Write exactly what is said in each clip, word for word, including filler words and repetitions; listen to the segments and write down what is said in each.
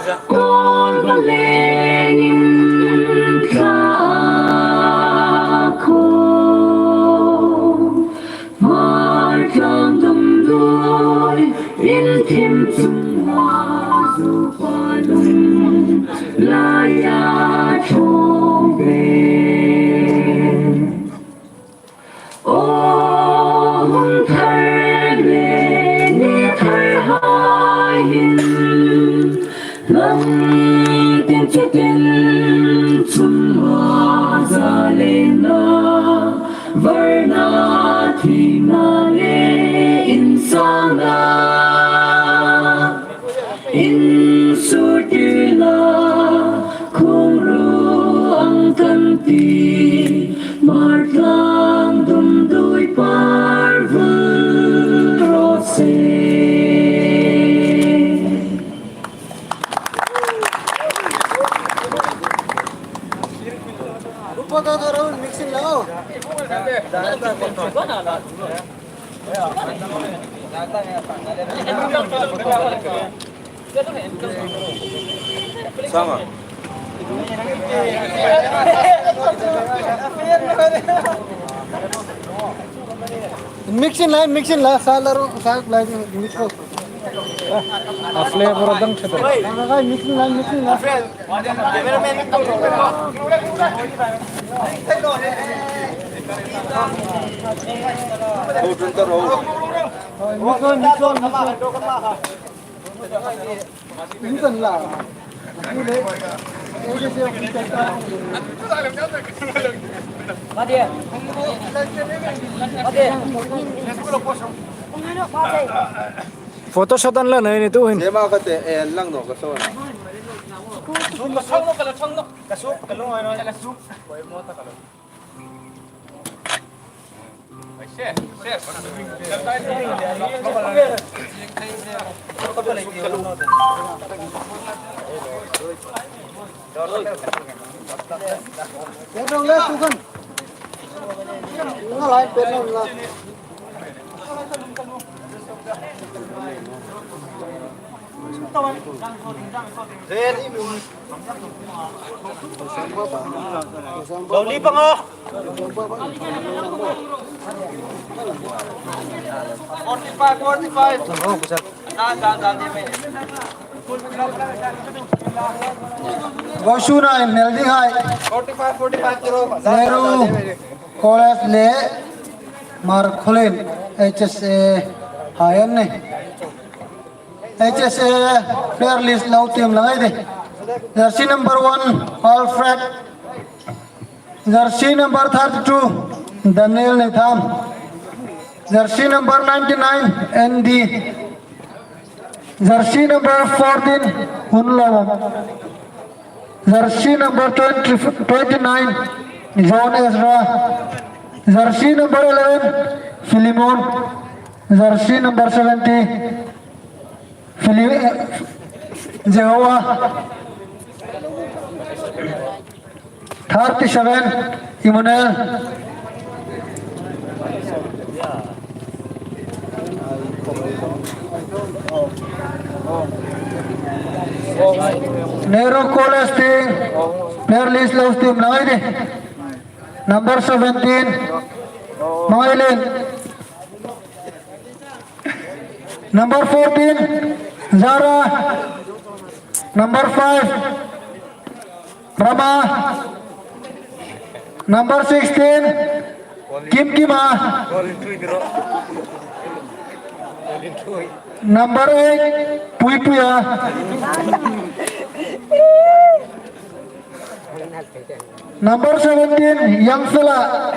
Kawlvalengin tla kho, Hmar tlang damdawi in thim chunga zu palung laia thawng ve. Aw hung thar le ni thar hai hin, lam tin chu tin chunga zalena, varna thina le insangna. Insur tirna khawm ru ang kan ti, Hmar tlang damdawi par vul raw se. Mixing la. Sama. Mixing la, mixing la, sa la ro, sa la mix ko. A flavor dang chhe. Mixing la, mixing la. Photo shot an la nei ni tu hin. Sema ka te en lang no ka so na. Ka su ka lo ai no ka su. Lo li pang o. Forty-five, forty-five. Vo suna in nel ding hai. Forty-five, forty-five kilo. Nehru College le Hmar Khawlien H S A hai an nih. H S A player list lo tiem lang ei tih. Jersey number one, Alfred. Jersey number thirty-two, Daniel Neitham. Jersey number ninety-nine, Andy. Jersey number fourteen, Hun Lawm. Jersey number twenty, twenty-nine, John Ezra. Jersey number eleven, Philemon. Jersey number seventy, Phili-, eh, Jehovah. Thirty-seven, Emmanuel. Nehru College tieng, player list lo tiem lang ei tih. Number seventeen, Mailin. Number fourteen, Zara. Number five, Rama. Number sixteen, Kim Kima. Number eight, Pui Puya. Number seventeen, Young Fella.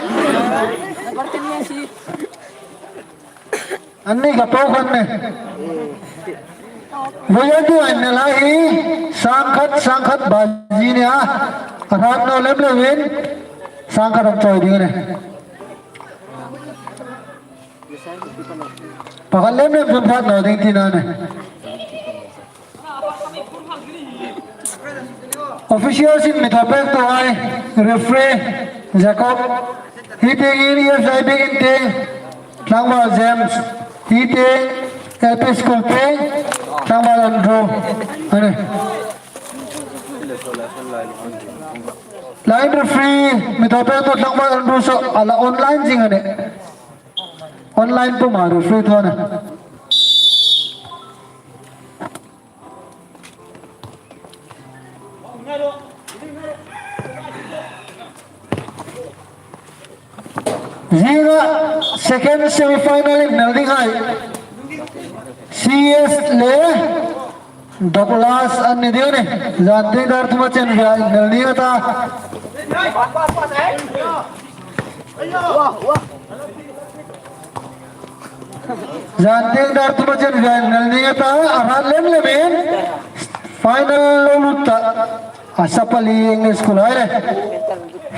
Anni ka po khan ne. Voitu an ne la hi sangkhat, sangkhat baji ne a. A hrat naw lem lem in sangkhat an choi ding ne. Pakhat lem lem chun hrat naw ding tina ne. Officials in mi thawpek tu hai, referee Jacob, hi tieng in E F I B in tieng, Tlangval James, hi tieng L P School tieng, Tlangval Andrew. Ani. Line referee, mi tawp tu tlangval an ru so, a la online zing a nih. Online puma referee thaw a nih. Zinga second semi-final inhnel dinghai C S le Douglas an ni ding a nih. Zan tieng dar thuma chen ve inhnel ding a ta. Zan tieng dar thuma chen ve inhnel ding a ta. A hrat lem lemin final lo lut ta. A sapa li English School hai le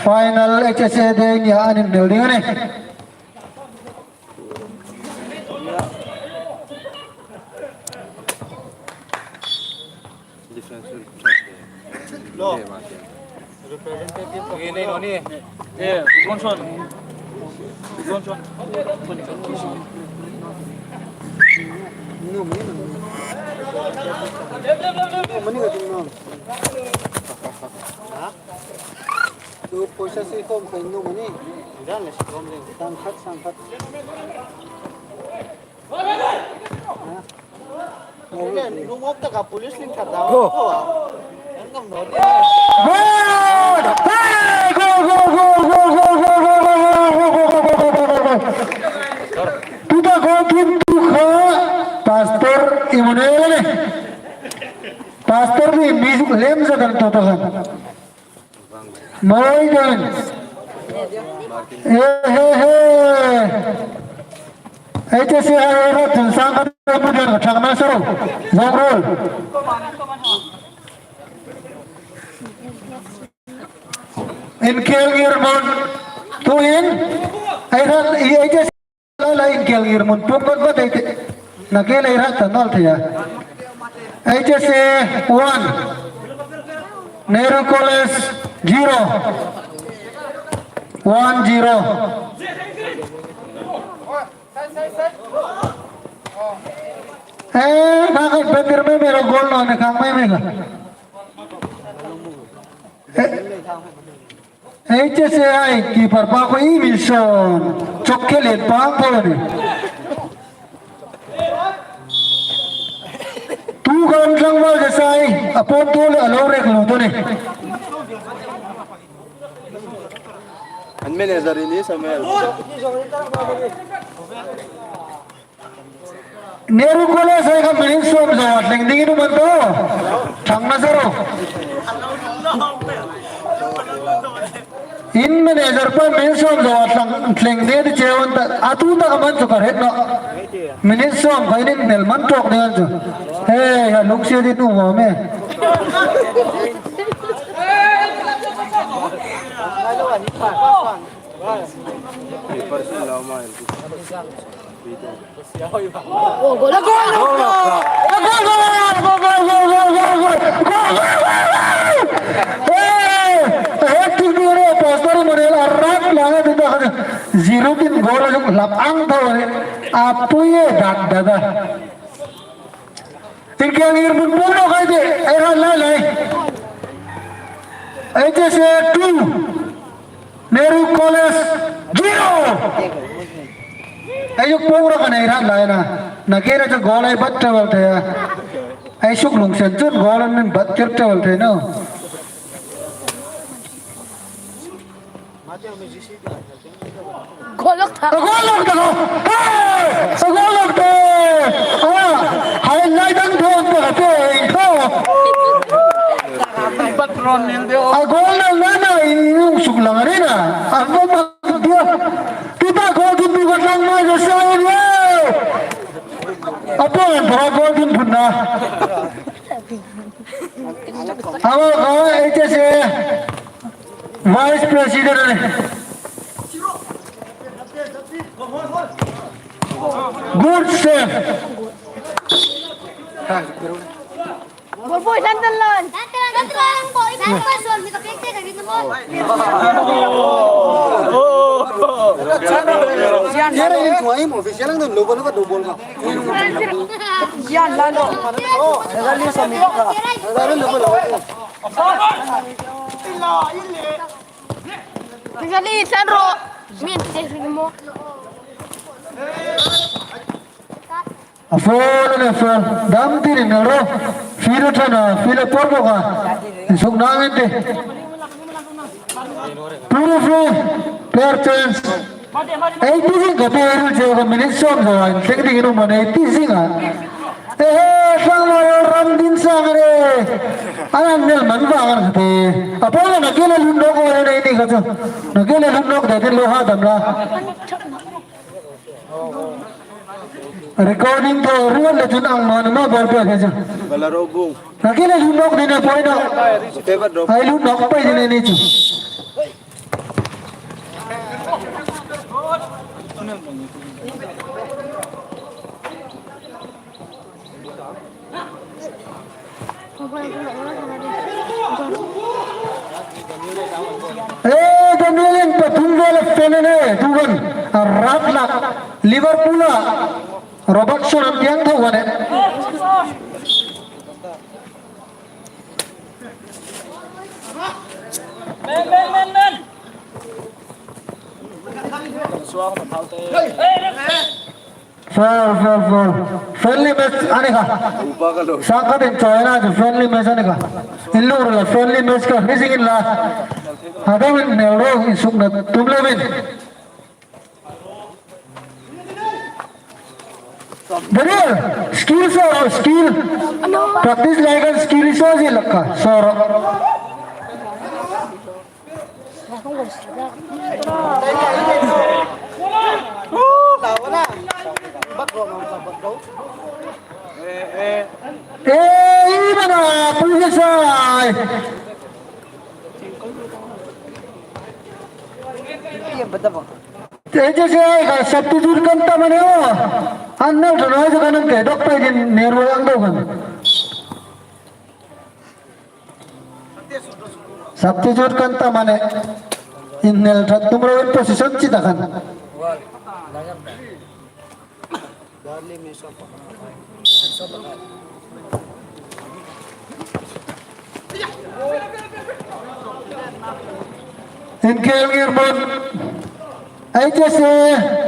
final H S A day nia an inhnel ding a nih. Tu poisa si khom kai nu mani. Dan le si khom le. Sang khat, sang khat. Nungok taka police ling khat daw. An ngam naw ding. Goal! Hey, goal, goal, goal. Tuta goal keep tu kha. Pastor Emmanuel ne. Pastor ni music lem sa kan tuta khan. Mawi dan. He, he, he. Ei che se hai ra tun sang ka bu dan ka thang na saro. Zong rol. Inkhel ngir mun. Tuin. Ei ra, ei che se. La la inkhel ngir mun puk vat vat ei te. Na ke lei ra ta nol thei a. H S A one. Nehru College zero. One zero. Eh, na ka betir me mero goal no ne khang me me ka. Eh. Ei che se hai keeper pa ko i mi son. Chok ke le pa ko ni. Tu kan tlangval che sai, a pon tu le a lo rek lo tu ni. An manager ni Samuel. Nehru College hai kha minute sawm zawa thleng dingin um an ta. Thang na saro. In manager pa minute sawm zawa thleng, thleng ding ti che un ta. A tu ta ka man chu ka hriet naw. Minute sawm kha in inhnel man tawk ding an chu. He, ha lungsiet in um am e. Zero tin goal a lap ang tho. A pui e dak dak a. Inkhel ngir mun pung naw khai de, ei hrat lai lai. H S A two, Nehru College zero. Ei zuk pung rak a nei hrat lai na. Na ke ra chu goal ei bat travel thei a. Ei suk lungsen chun goal an min bat kir travel thei naw. Goal lawk ta. Goal lawk ta. Hey! Goal lawk ta. Ah, hai lai dang thon ta te tho. Patron nil de. A goal na na na in suk lang ri na. A goal ma dia. Kita goal tu tu ka lang ma sa ni. Apa goal tu pun na. Awa, awa, H S A Vice President. Good save. Boy, boy, London, London. Sian la lo. Rijali san ro. Min te mo. A foul, a foul. Dam tir in ro. Field a ṭha a, field a por bawk a. Insuk nang in ti. Pure free. Player change. Ei ti zing ka pe ru che ka minute sawm zo a. Thleng ding in um a nei ti zing a. Eh, sang lo ram din sang re. An an nel man vang an ka ti. A po na ke le lun dawk o le nei ni ka chu. Na ke le lun dawk de tin lo ha dam la. Recording to ruol le chun ang non ma bol pe ke chu. Bala ro bung. Na ke le lun dawk de na poi na. Favorite ro. Ai lun dawk pai de ni chu. Eh, Daniel in pathum vel a fen a nih, tu kan a rat lak Liverpool a Robertson an tieng tho a nih. Men, men, men, men. Foul, foul, foul. Friendly match a ni kha. Upa ka lo. Sangkhat in chawina chu friendly match a ni kha. In lur la friendly match ka hrising in la. Hadam in nel ro insukna tum lem in. Daniel, skill saw ro, skill. Practice lai kan skill saw zie lak kha, saw ro. Eh, i mana, pu ke sai. Ei che se ai kha substitute kan tam a nih o. An nal thaw nai chu kan an ke dawk pei ding Nehru ang dawk kan. Substitute kan tam a nih. Innel ṭhat tum ro in position chi ta khan. Inkhel ngir mun. H S A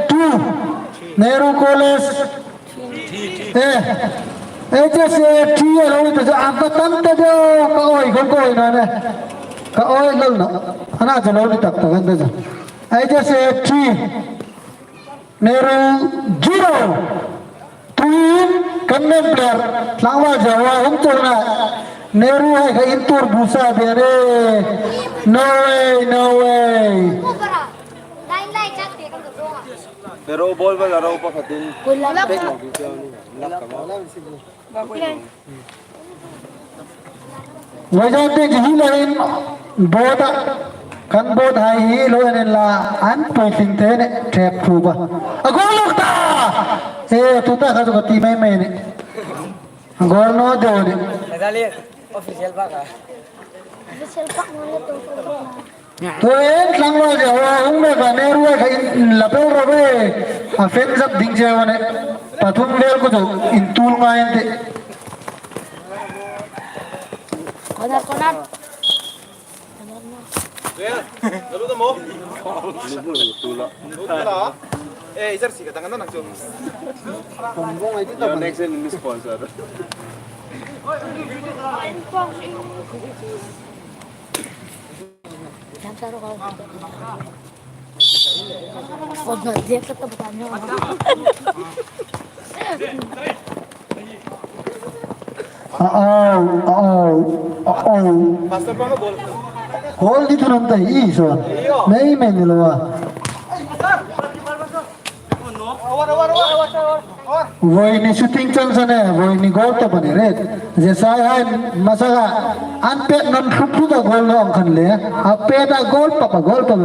two, Nehru College. Eh, H S A three a lo ni ta chu, a va tam ta chu, ka oi khom ka oi naw nih. Ka oi lo naw. Ana chu lo ni tak tak an ta chu. H S A three, Nehru zero. Tuhin kan member tlangval zawa hung tur na. Nehru hai kha in tur bu sa de re. No way, no way. Pero bol ba la ro pakhatin. Pek lo ki ni. Lak ka ma. Vawizawn te chu hi lo in board a, kan board hai hi lo en la an puitling te ne thep thu ba. A goal lawk ta! E, tuta kha chu ka ti mai mai ni. A goal naw deu ni. Medal official ba ka. Official pak naw le to. Tuhin tlangval zawa hung mek a Nehru hai kha in la pel ro ve. A fen zap ding che a nih. Pathum vel khu chu in tul ngai an tih. Corner, corner. Vel, na lu ta mo. Lu bu tu la. Lu tu la. Eh, izar si ka tang na nang chu. Your next and sponsor. Au, au, au. Goal ni thun am ta hi so. Mei mei ni lo a. Voi ni shooting chance a nih, voi ni goal tawp a ni re. Jesai hai masa kha an pet nan hlup hlup a goal lo ang khan le. A pet a goal pap a goal pap.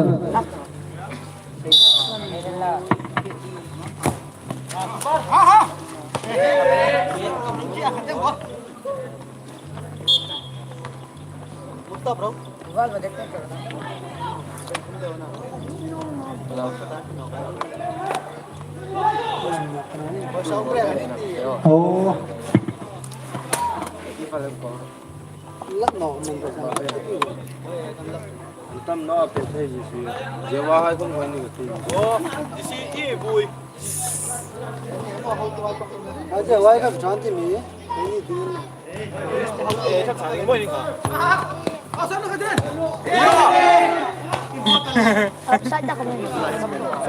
Oh. Tam na pe thei ji si. Jewa hai kong hai ni ka ti. Oh, this is e bui. Aje wai ka chan ti mi. Ni din.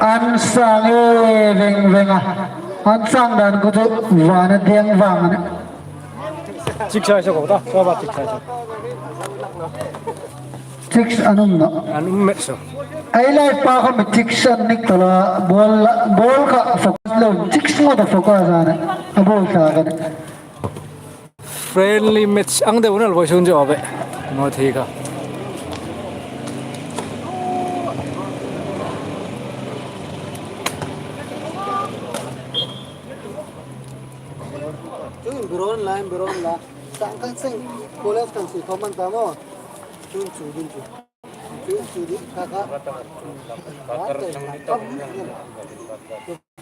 An sang e veng veng a. An sang dan ko chu vana deng vang a nih. Chik sai sa ko ta, so ba chik sai sa. Chik an um na. An um met so. Ei lai pa ko mi chik san nik tala bol bol ka focus lo chik ngo ta focus a nih. A bol sa ka nih. Friendly match ang deu nal voi sun jo be. Mo thi ka. Chu in bron la, in bron la. Sang kan sing, kolas kan si, koman tamo. Chun chu, chun chu. Chun chu di, ka ka.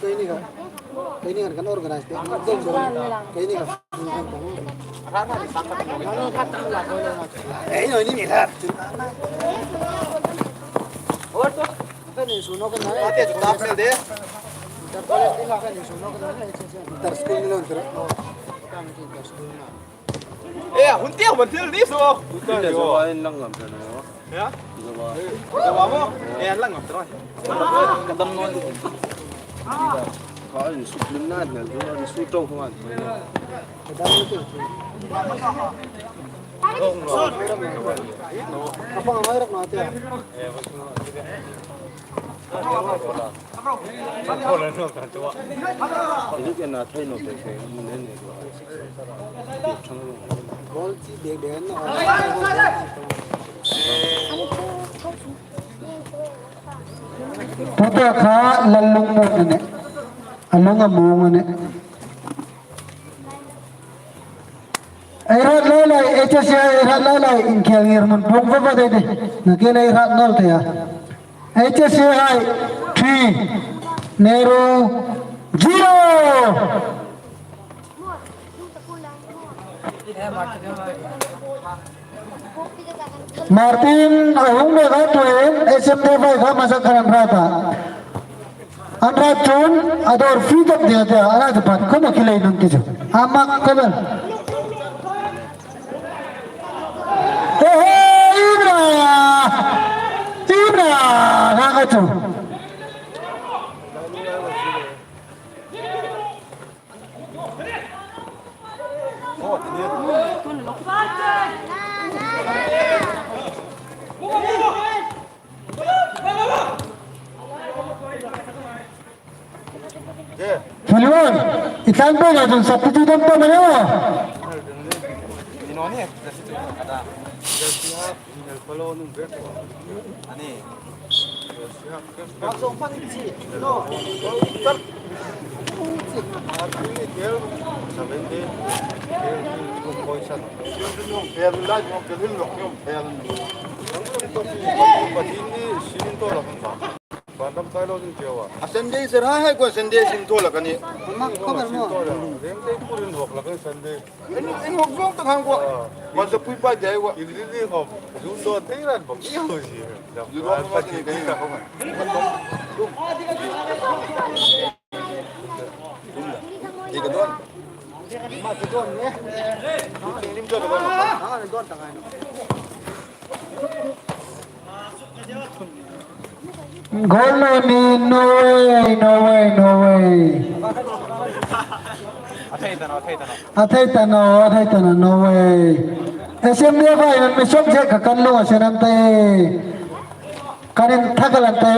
Keini ka. Keini kan kan organize de. Keini ka. Ei, no, ini mi rat. Kan ni suno kan na. Ate chu tap sel de. Inter school ni lo inter. Kan ni inter school na. Eh, hun tiang ban thil ni so. Hun tiang so, ai lang ngam ta no. Ya? Zawa. Zawa mo? Eh, lang ngam ta no. Ka dam no. Ka ni su lim na na, ni su to ko an. Ka dam no. Ka pa ngai rak na te. Puta kha lal lung mo ne. A lung a mo ne. Ei rat lai lai, H S A ei rat lai lai, inkhel ngir mun pung va va dei dei. Na ke lai rat nol te ya. H S A hai three, Nehru zero. Martin a hung mek a tuin, S M T five kha masa khan an rat a. An rat chun, a dawr fie tak ding a tia, a rat chu pan khawm a kilei nun ti chu. A mak ka bel. He he, Ibra! Ibra! Ka ka chu. Filwon, i tlan pe ka chun substitute an pe mai a. A Sunday sir, hai hai ko Sunday sim tho la ka ni. Mak ko ber mo. Reng te kurin hok la ka Sunday. En, en hok zong ta hang ko. Wan sa pui pa jai wa. In li li hok. Zun do te ran bok i ho si. Zun do pa ni ka ni ka ko. Di ka don. Ma ka don ne. Lim jo ka don. Ah, don ta ka ni. Goal line ni, no way, no way, no way. A thei ta naw, a thei ta naw. A thei ta naw, a thei ta naw, no way. S M D F hai an mi sawm che ka kan lo a se nan te. Kan in thak lan te.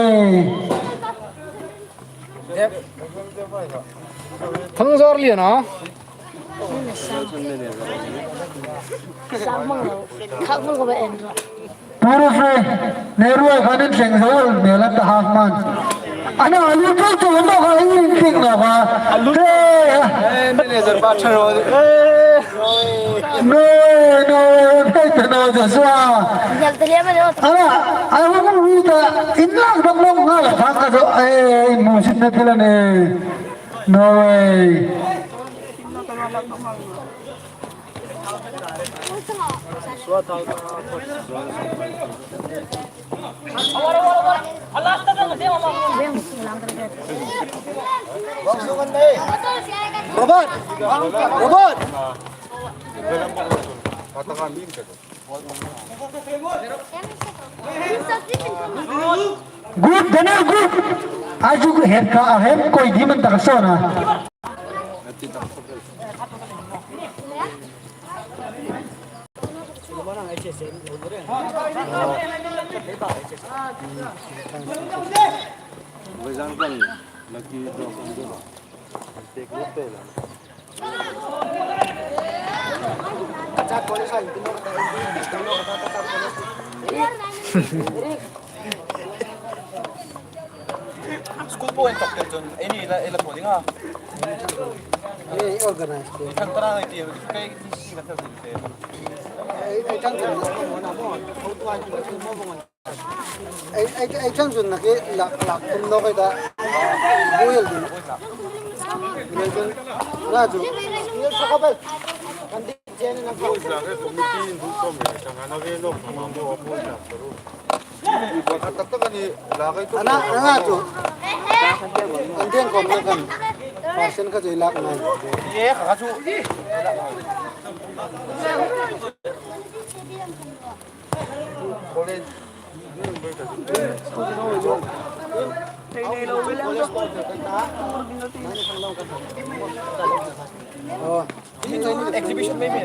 Thang zor lian a. Puro free. Nehru a khan in thleng zo el mel an ta half man. Ana a lu kai chu lo kha in tling lo kha. A lu. Hey. Eh, manager pa tharo. Eh. No, no, no, no, Joshua. Ala, ai hung ui ta, in lang dok long nga la, thang ka zo, ai, in mu sin na thil a nih. No way. Robert! Robert! Good, Daniel, good. Aju her ka, a her koi di man ta ka sona. School po en tak tel chun, ei ni la, ei la thaw ding a. Ei organize po. Ei thang tara ngai ti, kai ni si kan thar ding te. Ei, ei thang tara ngai ti, mo na mo. Ko tua ti, mo mo. Ei, ei, ei thang chun na ke lak, lak tum no kai ta. Buil ding. Buil ding. Na chu. Ei, sa ka bel. Kan ding chen na ko. Ana, ana chu. An den kom na kan. Percent ka jai lak nai. Ye, ka chu. Oh. Exhibition maybe.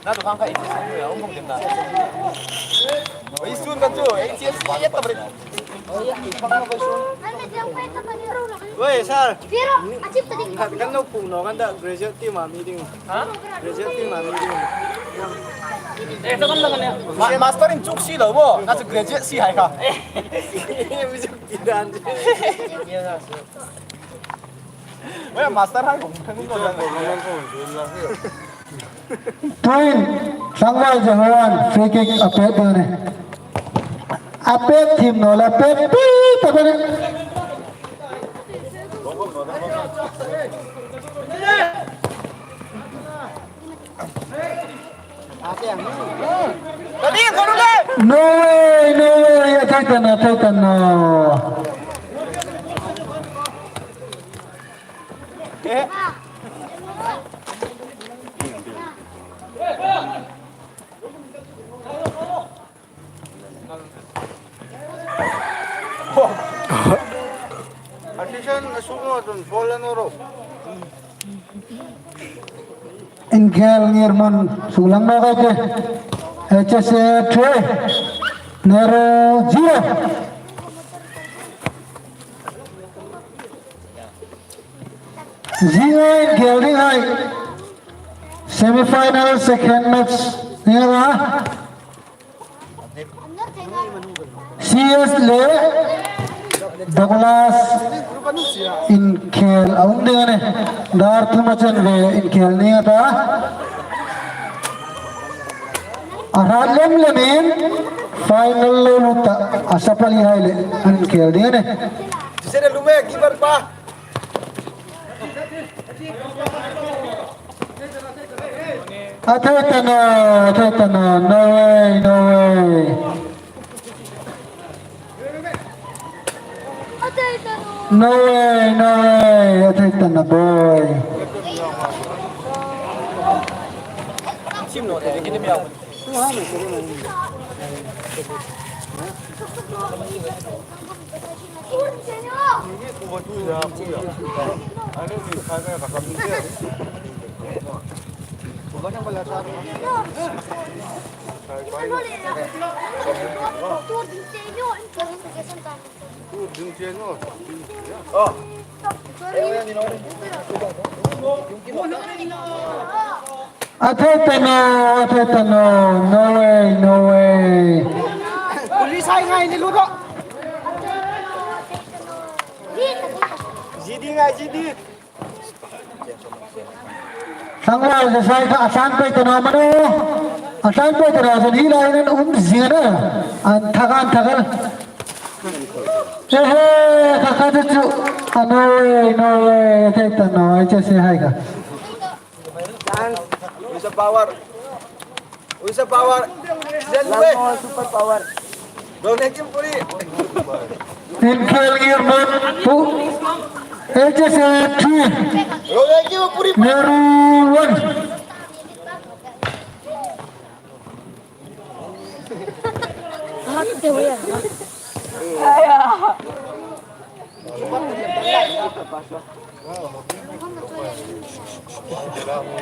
Na tu khang kha exhibition maybe, um, um, um. Oi, sun kan chu, H S C yet tabri. Oi, sir. Kan lo pung no kan da graduate team a meeting. Ha? Graduate team a meeting. Eh, to kan lo kan ya. Ma-, master in chuk si lo bo. Na chu graduate si hai kha. Mi chuk ti dan. Oi, master hai ko. Kan lo kan. Tuin, Tlangval Johan, free kick a pet ding a nih. A pet thiem naw la, pet pi ta bani. No way, no way, a thei ta naw, a thei ta naw. Attention, a suk naw chun foul a ni ro. Inkhel ngirhmun suklang naw ka ti. H S A three, Nehru zero. Zero inkhel ding hai. Semi final second match ni a. C S le Douglas inkhel a um ding a nih. Dar thum a chanve inkhel ni a ta. A hrat lem lemin final lo lut ta a sa pali hai le an inkhel ding a nih. Jisene lume keeper pa. A thei ta naw, a thei ta naw, no way, no way. No way, no way, a thei ta naw boy. A thei ta naw, a thei ta naw, no way, no way. Police hai ngai ni lu ro. Tlangval zasai kha a tlan pei ta naw maw. A tlan pei ta naw chun hi lai hin an um zing a na. An thak an thak a. He he, kha kha chu chu. A no way, no way, thei ta naw, H S A hai kha. With the power. With the power. Lalmo super power. Ronekim puri. Inkhel ngir man pu. H S A three. Ronekim puri. Meru one.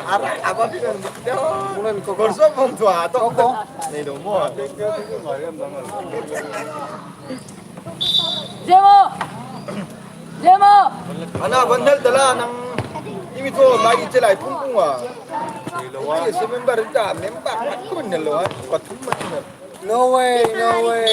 Ara, apa bilang? Korso pun tua, tok, tok. Nei dong mo. Zemo! Zemo! Ana, vandal dala nang imi to lagi chelai pung pung wa. Ai, se member ta, member mat kun ne lo, pathum mat ne. No way, no way.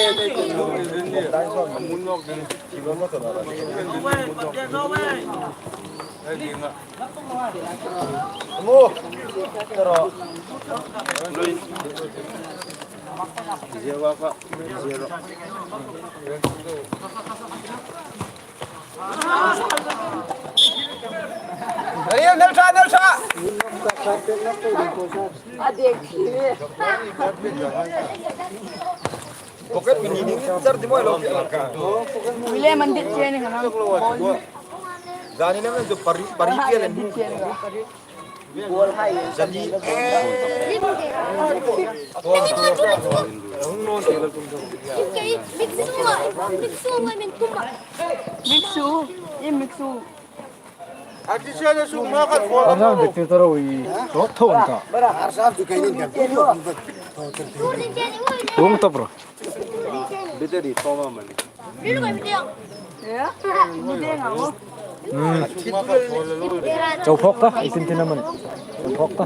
Ariel, nal tha, nal tha. Pocket money ni sar di mo lo. Mile mandir chene hana. Zani na men jo pari, pari ke le. Zani. Miksu, miksu, miksu. Artificial sum ma khat ko. Anan de tiro i. Ro thon ta. Tung ta bro. Biteri thoma mani. Chau phok ta, isin tina man. Chau phok ta.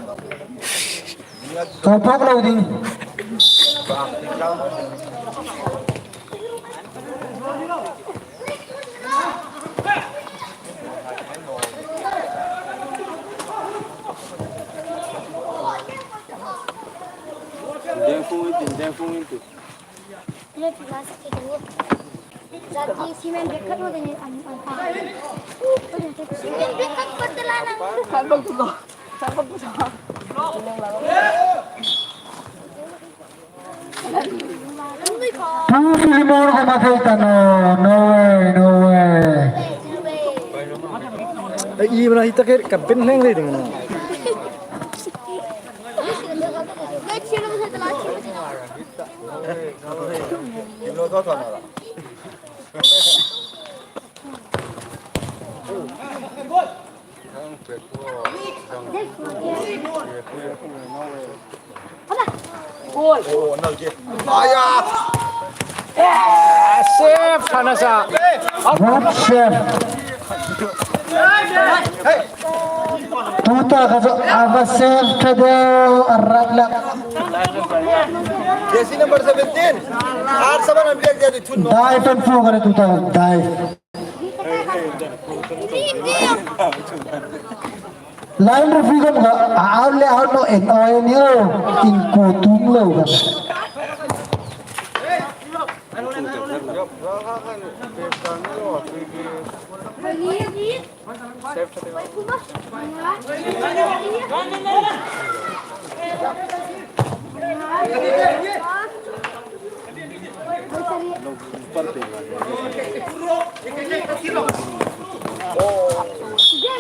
Chau phok lo ding. Deng phung in, deng phung in tu. Cement bag khat lo ding, am, am, am. Cement bag khat khat te la nang. Khat bag tu lo. Khat bag tu lo. Tu Filimon ko ma thei ta naw, no way, no way. Ei, i mana hita ke ka ben hleng le ding no. Oi. Oh, no, yeah. Aya! Save, Thanasa. Good save. Tuta kha chu a va save ta deu a rat la. Jersey number seventeen. Ar saban an biak dia di thun no. Dive and throw ka ni tuta dive. Line referee khom kha, a out le out naw, en aw en aw, inkuo tum lo kha.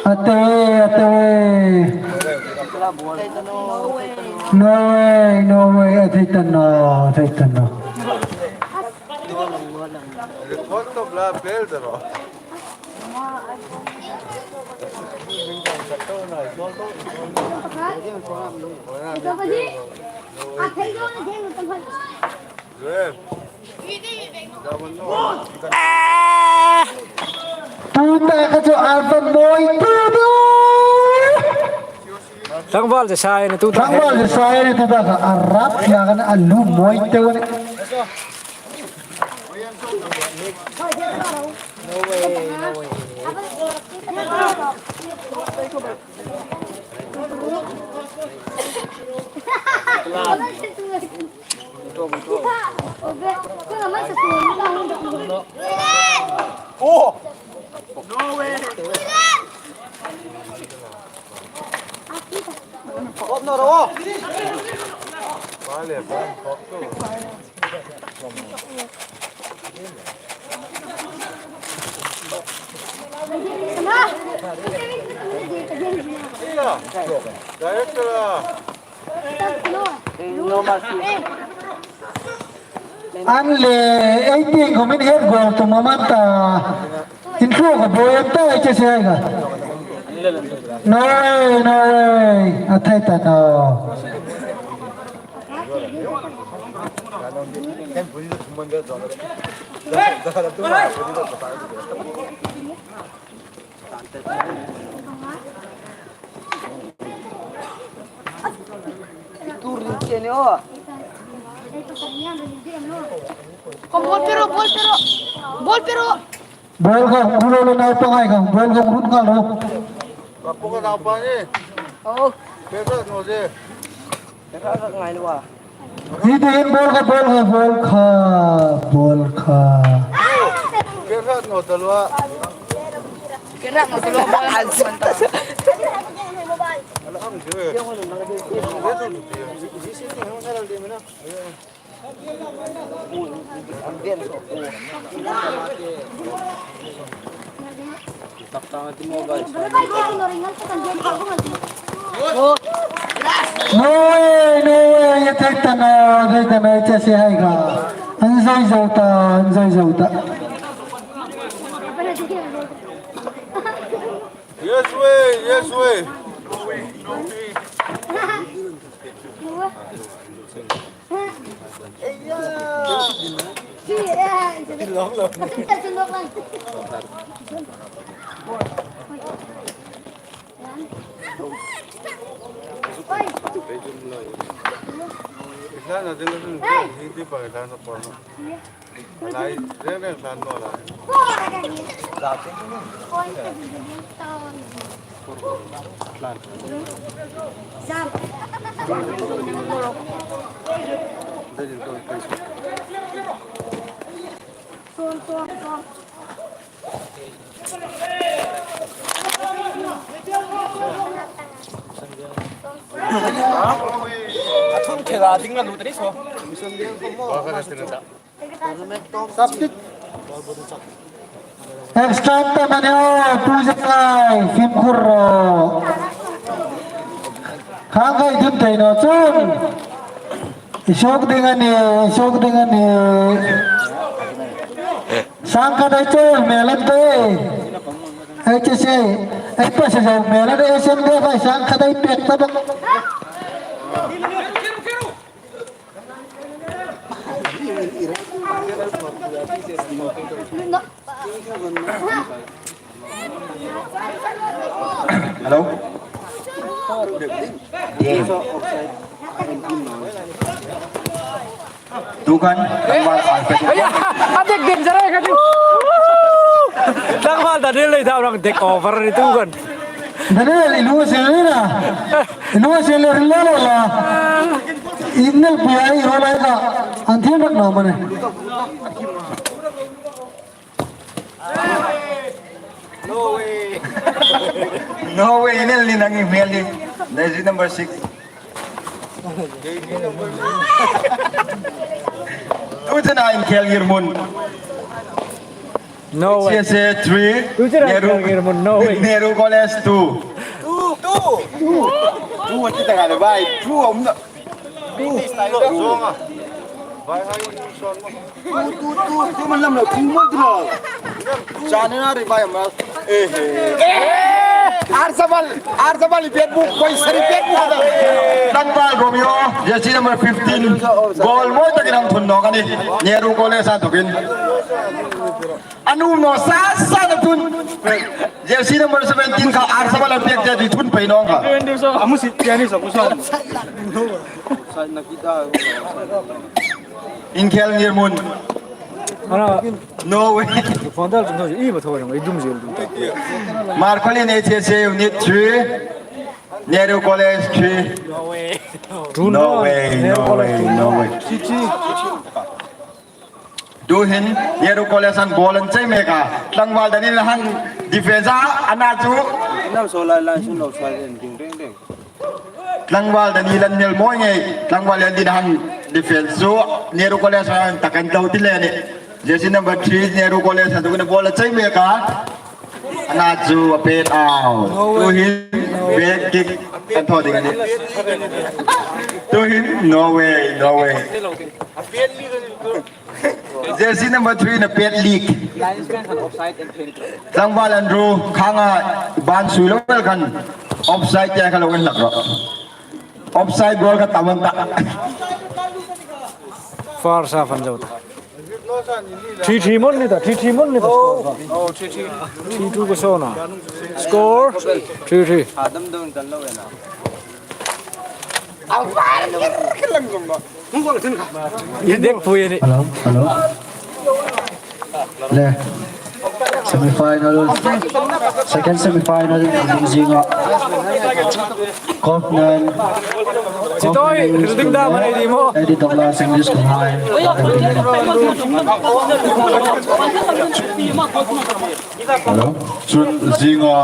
Ate, ate. No way, no way, a thei ta naw, a thei ta naw. Tuta kha chu a va mawi ta deu. Tlangval zasai ni tuta. Tlangval zasai ni tuta kha a rat la kha a lu mawi ta deu. No way, no way. Oh! Hop na ro. Vale, vale, hop tu. Iya. Director. An le, ei tieng khawm in het gol tum a man ta. Inthuok a buoi an ta, ei che se hai ka. No way, no way. A thei ta naw. Ball pe ro, ball pe ro. Ball pe ro. Ball kha, ball lo nai pa ngai kha, ball kha run kha lo. Ka pu ka nau pa ni. Oh. Pe ka no je. Hi tieng ball kha, ball kha, ball kha, ball kha. Kerhat no talua. Kerhat no talua ball. Ala ang je. No way, no way, ei thei ta naw, thei ta naw, ei che se hai ka. An zai zo ta, an zai zo ta. Yes way, yes way. A thun khela ding la lut ri so. Extra time a ni o, pu zalai, fimkhur ro. Khang kai dun thei naw chun. I suok ding a nih, i suok ding a nih. Sangkhat ei chawk hmel an ta e. Ei che se, ei pawisa zo hmel an ta e, S N D F ai sangkhat ei pek ta bawk. Hello? Tukan, kan mal alphabet. Aya, a dek dek zarai ka ding. Tlangval Daniel lei dau rang dek over ni tukan. Daniel, i lu se le na. I lu se le la la la. Innal pia i ro lai ka. An thim rak na mane. No way. No way, innal ni nang i hmel ni. Jersey number six. Tu chena inkhel ngirhmun. No way. C S A three. Tu chena Nehru, inkhel ngirhmun, no way. Nehru College two. Two, two. Two, two, two, two, two, two, two, two, Tu, tu, tu, tu man lam lo, tu man tu lo. Chane na ri bai ma. Eh, eh. Arsabal, Arsabal i pet buk, koi sari pet buk da. Tlangval Romeo, jersey number fifteen. Goal mawi takin an thun nawk a nih. Nehru College a thukin. An um naw sa sa na tun. Jersey number seventeen kha Arsabal a pek te di thun pei nawk kha. A mu si, tiani sa, mu sa. Inkhel ngirhmun. Ana. No way. Phone dal tum tho, i ma tho, i dum zel dum ta. Marcolin H S A Unit three, Nehru College three. Two no, no, way, Nehru no College, way, two no no. Way. Tuhin Nehru College-in ball an chei mek a. Tlangval Daniel-in hang defense a, a na chu. Inam so lai lai sun lo sai den ding ding ding. Tlangval Daniel an hmel mawi ngei. Tlangval Daniel-in hang defense chu Nehru College an tak an tau ti le ni. Jersey number three Nehru College-in tuhin ball a chei mek a. A na chu a pet out. Tuhin back kick an thaw ding a nih. Tuhin no way, no way. Jersey number three-in a pet leak. Tlangval Andrew khang a ban sui lo el khan offside te kha lo en lak ro. Offside goal kha tam an ta. First half an zo ta. Three three maw ni ta, three three maw ni ta score kha. Oh, three three. Three two ka sona. Score three three. Ye dekh pui ni. Hello, hello. Le. Semi-final, second semi-final, zinga. Kaufman. Chitoi, Kaufman building da, mane di mo. Eddie Douglas, English School High. Hello. Chun zinga,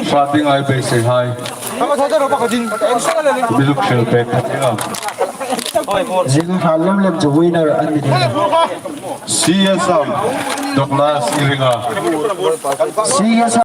starting ai beisei hai. Milu khel pek khat ding a. Zinga hral lem lem chu winner an ni ding. C S M, Douglas i ring a. C S M.